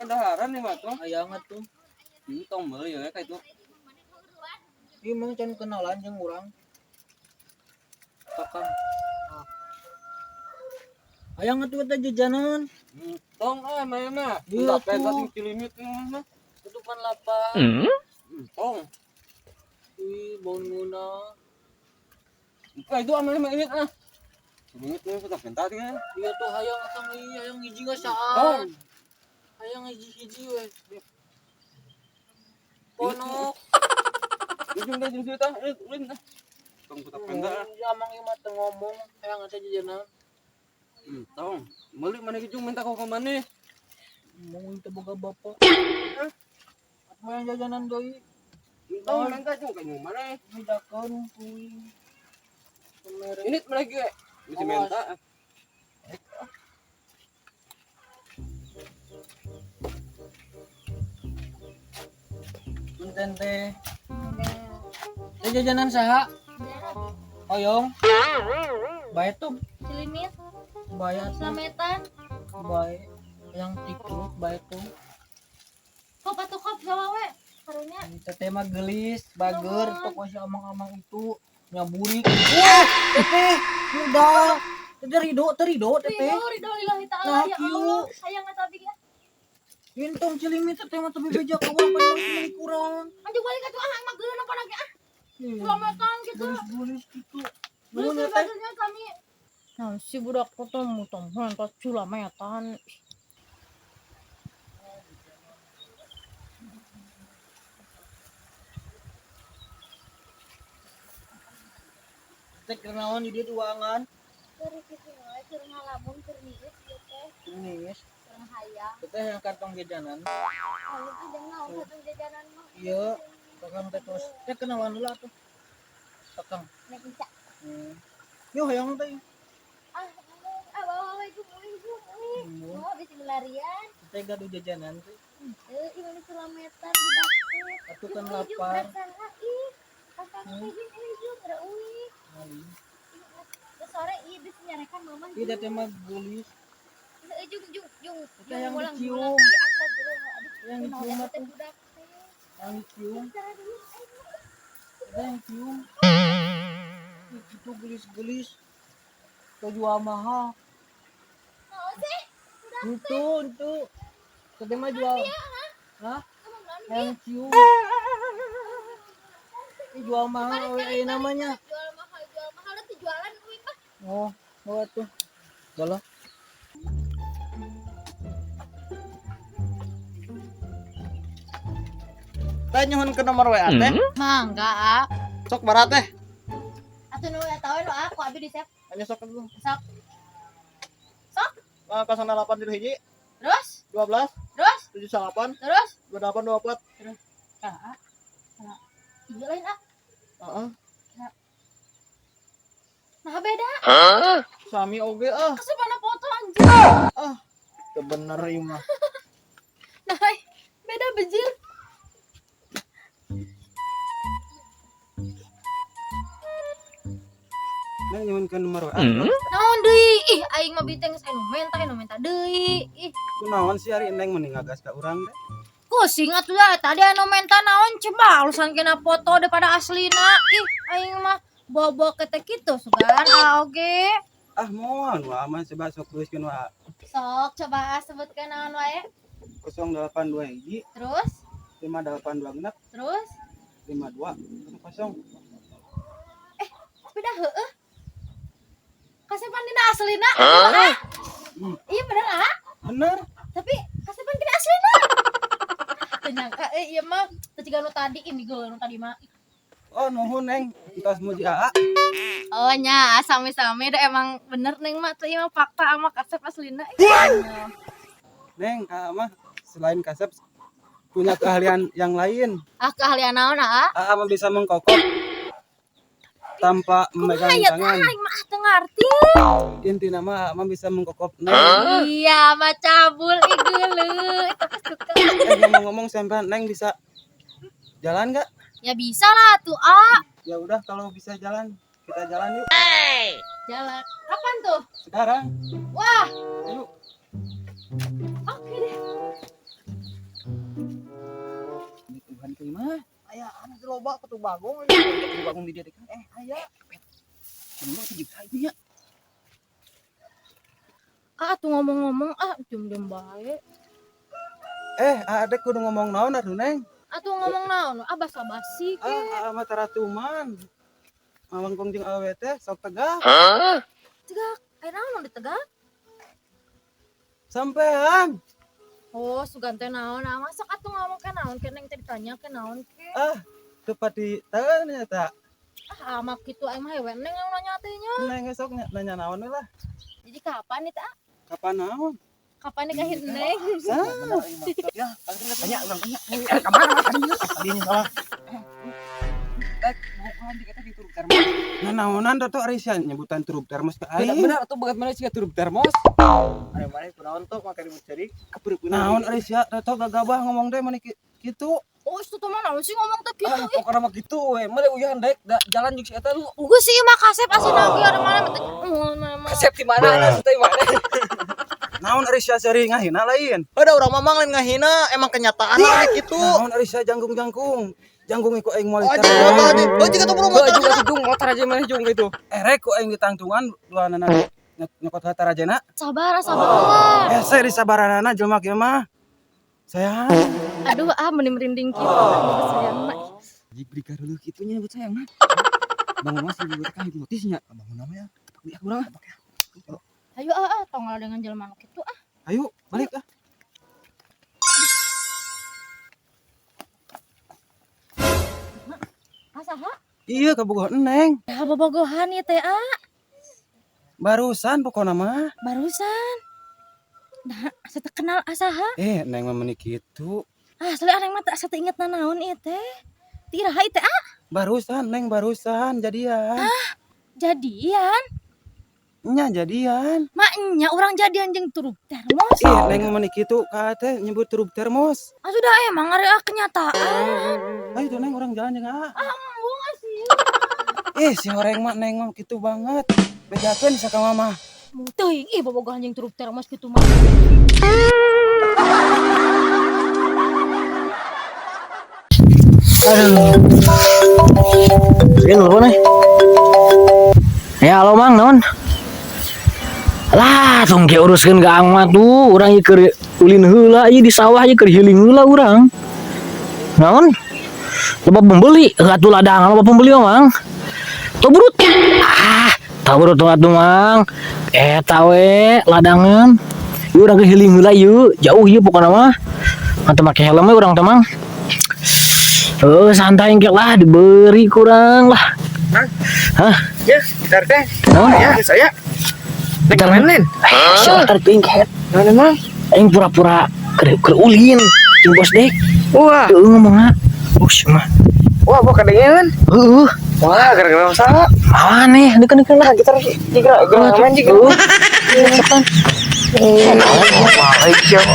Kadaharan nih mah tuh. Hayang atuh. Tong meuli we ka itu. Ieu mah can kenalan jeung urang. Kakang. Hayang atuh teh jajanan. Tong ah mah mah. Iya, Udah penta tuh. sing cilimit mah. Tutupan lapar. Tong. Ih, bau nguna. Ka itu ah mah ini ah. Cilimit mah sudah penta tinggal. Iya tuh hayang akang ieu hayang hiji Tong. ngasaan. Hayang hiji-hiji we. Ponok. Ujung dah jeung cerita, ulin dah. Tong buta penta. Ya amang ieu mah teu ngomong hayang teh jajanan. Tong. Meuli mana ge jeung minta ka maneh. Mau teu boga bapak. Atuh hayang jajanan deui. Tong minta jeung ka nyung maneh. Bedakeun kuing. Kemere. Ini mana ge? Mesti Awas. minta. Punten teh. Teh jajanan saha? Oyong. Bae tuh. Cilimit, Bae atuh. slametan, Bae. Yang tikruk bae tuh. kop atuh kop sawa we. Karunya Teteh mah gelis, bager, Nuhun. pokoknya si amang-amang itu nyaburik. Wah, teteh, udah. Teteh ridho, teh ridho, teteh. ridho ridho lillahi ta'ala Nah, ya kieu. Allah. Hayang eta abi ge. Intong cilimit teteh mah tapi beja ka urang pan masih kurang. Anjing balik atuh ah mah geuleuh napa lagi ah. Iya. Slametan gitu. Gelis-gelis gitu. Geus Nuhun ya teh. bagusnya kami. Nah, si budak ketemu teman tas culametan. Teh kenaon di dieu tuangan. Keur kitu we keur ngalamun keur niis ieu teh, Gelis. keur hayang. Teteh yang kantong jajanan. Ayo ah jangan naon kantong jajanan mah. Iya, kakang teh terus. Teh kenalan dulu atuh. Kakang. Nek Ica. Yo hayang teh. Ah, ngomong ah bawa we geus Hmm. Oh, bisa larian. Teteh gaduh jajanan teh. Henteu, ieu mah slametan budak teh. Atuh kan lapar. Ih, kakang teh jeung ujung ada uih. Maling. Terus sore ieu bisa nyarekan mama. Ih, teteh mah gelis. Heuh, jung jung jung. Teteh yang bolang, dicium. bolang. Ih, astagfirullah. Aduh, Yang naon dicium eta teh atuh. budak teh. Yang dicium. Cara dulu, ayo. Teteh yang cium. Ih, itu gelis-gelis. Teu jual mahal. Naon sih? Budak Itu. Teteh mah jual. Hah? kamu naon Yang cium. Ih, jual mahal we aya namanya. Jual mahal itu jualan uih mah. Oh, oh atuh. Galah. Teh nyuhun ke nomor WA teh. Mangga, ah. Sok barat teh. Atuh nu eta we nu aku abi di save. Hanya sok dulu. Sok. Sok. Nah, 08 hiji Terus? 12 Terus? 78 Terus? 28 24. Ah, ah. Ah. Iya lain ah. Heeh. Nah beda. Sami oge ah. Kasih foto anjir. Ah. Teu bener ieu mah. Nah, beda bejir. Neng nyuhun ke nomor WA. Naon deui? Ih, aing mah biteng geus anu menta deui. Ih, Kunaon sih ari neng mending ngagas ka urang teh. pusing atuh ya tadi anu menta naon coba alusan kena foto daripada aslina. Ih, aing mah bawa-bawa ketek kitu sugan ah oge. Ah moal wa mah coba sok tuliskeun wa. Sok coba sebutkeun naon wae. 082 hiji Terus? 582 genep Terus? 52 0. Beda heueuh. Kasepan dina aslina? Ah. Iya bener ah. Bener. Tapi kasepan dina aslina. Teu nyangka ieu mah teu ciga nu tadi ini geuleuh nu tadi mah. Oh nuhun neng, entos muji aa. Oh nya, sami-sami dah emang bener neng mah tuh ieu mah fakta sama kasep aslina. Neng, aa mah selain kasep punya keahlian yang lain. Ah keahlian naon ah? Aa mah bisa mengkokok tanpa memegang Kumaha ya tangan. aing mah teu ngarti. Intina mah aa mah bisa mengkokok neng. Iya, mah cabul ih geuleuh. Tapi suka. Ngomong-ngomong sampai neng bisa jalan nggak? Ya bisa lah tuh ah. Ya udah kalau bisa jalan, kita jalan yuk. Jalan. Kapan tuh? Sekarang. Wah, Ayo. oke deh. Tuh bagong. Bagong di dia teh. Aya. Cuma teh jeung saha nya. Ah, tuh ngomong-ngomong ah diem-diem bae. Adek kudu ngomong naon atuh, Neng? Atuh ngomong naon? Ah basa-basi ke. Ah, mah taratuman. Mawangkong jeung awewe teh sok tegak. Tegak. Aya naon nu ditegak? Sampean. Oh, sugan teh naon? Ah, masak atuh ngomong ke naon ke Neng teh ditanya ke naon ke. Ah, teu pati teu nya ta. Ah, amak kitu aing mah hewe Neng anu nanya teh nya. Neng sok nanya naon we lah. Jadi kapan nih teh? Kapan naon? Kapan nikahin Neng? Ah, Ya, tanya urang tanya. Ka mana tadi? Tadi ini salah. Nah, naonan tuh ari sia nyebutan turub termos ka aing. Bener atuh begat mana sih turub termos. Ada mana kunaon tuh make ribut ceurik. Naon ari sia toto gagabah ngomong teh mani kitu. Oh, itu tuh mah naon sih ngomong teh kitu. Ah, pokokna mah kitu we. Mah uyahan daek da, jalan jeung si eta lu. Uga sih mah kasep asli lagi ada mana mah teh. Mana mah. Kasep di mana ada teh mana? Naon ari sia seri ngahina lain. Ada urang mamang lain ngahina, emang kenyataan lah gitu. Naon ari sia jangkung-jangkung. Jangkung iku aing moal Oh, anjing motor anjing. Oh, jika tuh buru Heuh motor. jeung atuh jung motor aja mana jung gitu. Erek ku aing ditangtungan duanana nyokot hatarajena. Sabar, sabar. Hese di sabaranana jelema kieu mah. Sayang. Aduh, ah meni merinding kitu. Sayang mah. Jik beri karulu kitu nya nyebut sayang mah. Bangun mah sih buat ka hipnotis nya. Bangun namanya. Tepak di urang. Ayo ah, ah tong dengan jelema nu kitu ah. Ayo balik ah. Asaha? Iya kabogoh Neng. Ya bobogohan ieu teh ah. Barusan pokona mah. Barusan. Nah, asa teu kenal asaha? Neng mah meni kitu. Asli ah, Neng mah teu asa teu inget nanaon ieu teh. Ti iraha ieu teh ah? Barusan Neng barusan jadian. Jadian? Nya jadian. Maknya urang jadian jeung turub termos. Neng mah meni kitu ka teh nyebut turub termos. Ah sudah emang ari ah kenyataan. Ayo tuh Neng urang jalan jeung ah. Ah embung ah sih. Si horeng mah Neng mah kitu banget. Bejakeun sa ka mama. Teuing ih bobogohan jeung turub termos kitu mah. Aduh. Ini telepon nih. Ya halo Mang, naon? Lah, tong ge uruskeun ka Ang mah tuh, urang ieu keur ulin heula ieu di sawah ieu keur healing heula urang. Naon? Loba pembeli, atuh ladang loba pembeli mah, Mang. Tobrut. Ah, tobrut atuh Mang. Eta we ladangan. Ieu urang keur healing heula ieu, jauh ieu pokona mah. Mantep make helm we urang teh Mang. Santai engke lah diberi kurang lah. Hah? Ya, gitar teh. Naon? Ya, saya. Gitar main. Siapa tarik teuing kehet? Naon emang? Aing pura-pura keur ulin jeung bos dek. Wah, Heueuh ngomongna. Bos mah. wah, bukan kadengeun. Heueuh. Wah, gara-gara masalah. Aneh, deukeun-deukeun lah. Gitar jika gara main jika. Heueuh. Cepetan. Wah, hijau.